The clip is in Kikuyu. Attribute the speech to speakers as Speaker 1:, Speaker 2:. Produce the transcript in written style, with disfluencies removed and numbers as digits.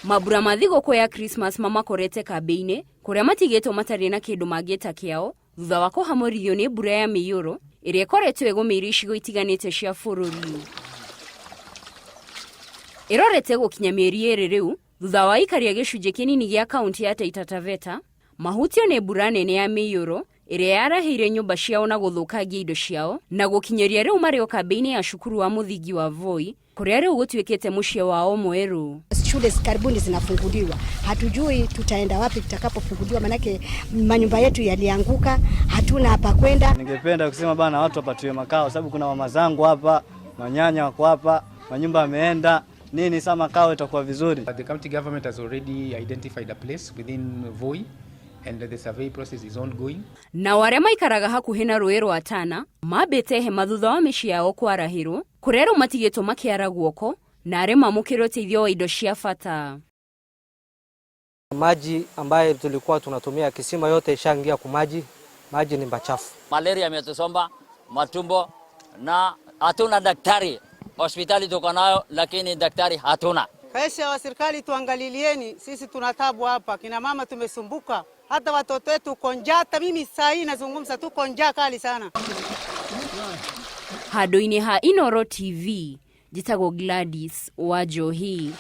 Speaker 1: Mambura ma thigũkũ ya Christmas mamakorete kambĩ-inĩ kũrĩa matigĩtwo matarĩ na kĩndũ mangĩta kĩao thutha wa kũhamũrithio nĩ mbura ya mĩiyũro ĩrĩa ĩkoretwo ĩgũmĩire icigo itiganĩte cia bũrũri. Ĩrorete gũkinya mĩeri ĩrĩ rĩu thutha wa aikari a gĩcunjĩ kĩnini gĩa kaunti ya Taita Taveta mahutio nĩ mbura nene ya mĩiyũro ĩrĩa yarahĩire nyũmba ciao na gũthũkangia indo ciao na gũkinyĩria rĩu marĩ o kambĩ-inĩ ya cukuru wa mũthingi wa Voi kũrĩa rĩu gũtuĩkĩte mũciĩ wao mwerũ.
Speaker 2: Shule karibuni zinafunguliwa, hatujui tutaenda wapi tutakapofunguliwa, manake manyumba yetu yalianguka, hatuna hapa kwenda.
Speaker 3: Ningependa kusema bana, watu wapatiwe makao, sababu kuna mama zangu hapa, manyanya wako hapa, manyumba yameenda nini, saa makao itakuwa vizuri.
Speaker 4: The county government has already identified a place within Voi and the survey process is ongoing.
Speaker 1: Nao arĩa maikaraga hakuhĩ na rũĩ rwa Tana mambĩte hema thutha wa mĩciĩ yao kwarahĩrwo kũrĩa rĩu matigĩtwo makĩara guoko na arĩ mamũkĩre ũteithio wa indo cia bata.
Speaker 5: Maji ambayo tulikuwa tunatumia kisima yote ishaingia kwa maji, maji ni machafu.
Speaker 6: Malaria imetusomba matumbo na hatuna daktari. Hospitali tuko nayo lakini daktari hatuna.
Speaker 7: Pesa wa serikali tuangalilieni, sisi tuna tabu hapa, kina mama tumesumbuka, hata watoto wetu uko njaa. Hata mimi saa hii nazungumza, tuko njaa kali sana.
Speaker 1: Handũ-inĩ ha Inooro TV, njĩtagwo Gladys Wanjohi.